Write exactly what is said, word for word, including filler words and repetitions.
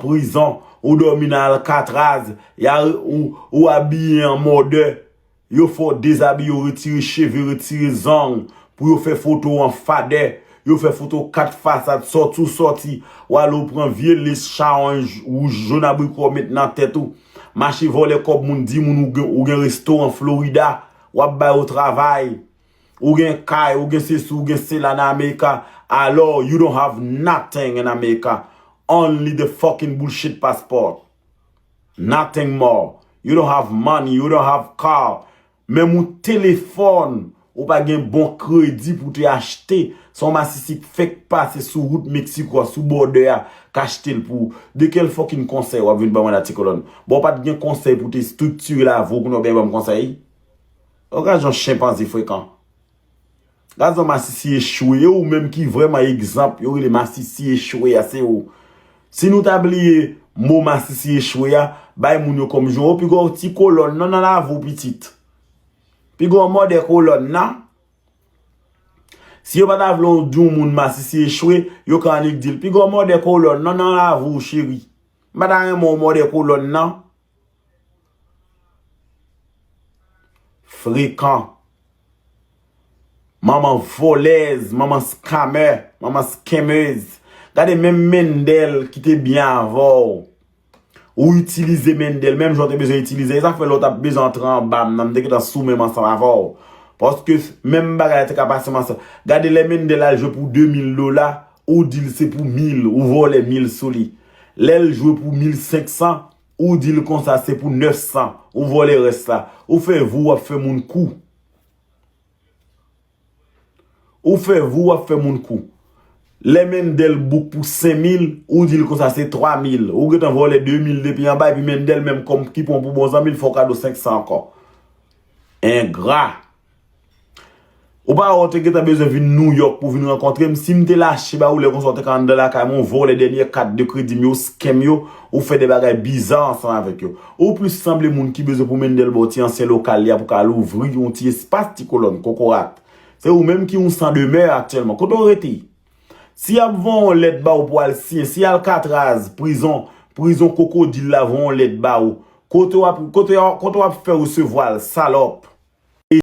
prizon, ou dòmi nan Alcatraz, y a, ou, ou abiye an mòdè, yo fè w dezabiye, yo retire cheve, retire zong, pou yo fè foto w an fadè, yo fè foto kat fasad, sòti ou sòti, w ale ou pran vye lès chawony wouj, jòn, abrikò, w met nan tèt ou, mache vòlè kòb moun, di moun ou gen, ou gen restoran Florida, w ap ba yo travay, ou gen kay, ou gen sesi, ou gen sela nan America, alò, you don't have nothing in America, only the fucking bullshit passport. Nothing more. You don't have money, you don't have car. Menm yon telefòn, ou pa gen bon kredi pou te achte. Se yon masisi k fèk pase sou wout Meksiko a, sou bòdè a, k achte l pou ou. De kèl fucking konsèy w ap vin ban mwen la, ti kolòn? Bon, w pa t gen konsèy pou te estriktire lavi w, kounye a w byen ban m konsèy? Ou gad yon chenpanze frekan. Gad yon masisi echwe, e ou menm ki vrèman egzanp, yo rele masisi echwe a, se ou. Si nou ta bliye mo masisi echwe a, bay moun yo kòm jan, o, piga w ti kolòn nan nan lavi w, pitit. Piga w mòde kolòn nan. Si yo pa ta vle w di yon moun masisi echwe, yo ka annik di l, piga w mòde kolòn nan nan lavi w, cheri. M pa ta renmen w mòde kolòn nan. Frekan. Manman vòlèz, manman scammer, manman scammers. Gade menm Mendel ki te byen avè w. Ou itilize Mendel, menm jan w te bezwen itilize l. E sa fè lè w t ap bezwen antre anba m nan, m te gentan sou menm ansanm avè w. Paske menm bagay la te ka pase m ansanm. Gade lè Mendel al jwe pou de mil dola, ou di l se pou mil, ou vòlè mil sou li. Lè l jwe pou mil senk san, ou di l konsa se pou nèf san, ou vòlè rès la. Ou fè vou, w ap fè moun kou. Ou fè vou, w ap fè moun kou. Lè Mendel book pou senk mil, ou di l konsa se twa mil. Ou gentan vòlè de mil depi anba, epi Mendel menm kòm ki pran pou bon zanmi l, fè w kado senk san ankò. Engra. Ou pa wè w te gentan bezwen vin Nouyòk pou vin rankontre m. Si m te lache ba ou lè konsa, w te ka anndan lakay mwen, ou vòlè dènye kat de kredi m yo, ou scam yo, ou fè de bagay biza ansanm avèk yo. Ou plis sanble moun ki bezwen pou Mendel ba w ti ansyen lokal li a pou ka al ouvri yon ti espas, ti kolòn, kokorat. Se ou menm ki yon san demè aktyèlman. Kote w rete? Si y ap voye yon lèt ba ou pou al siyen, si Alcatraz, prizon, prizon kwokodil la voye yon lèt ba ou, kote w ap, kote w, kote w ap fè resevwa l, salòp?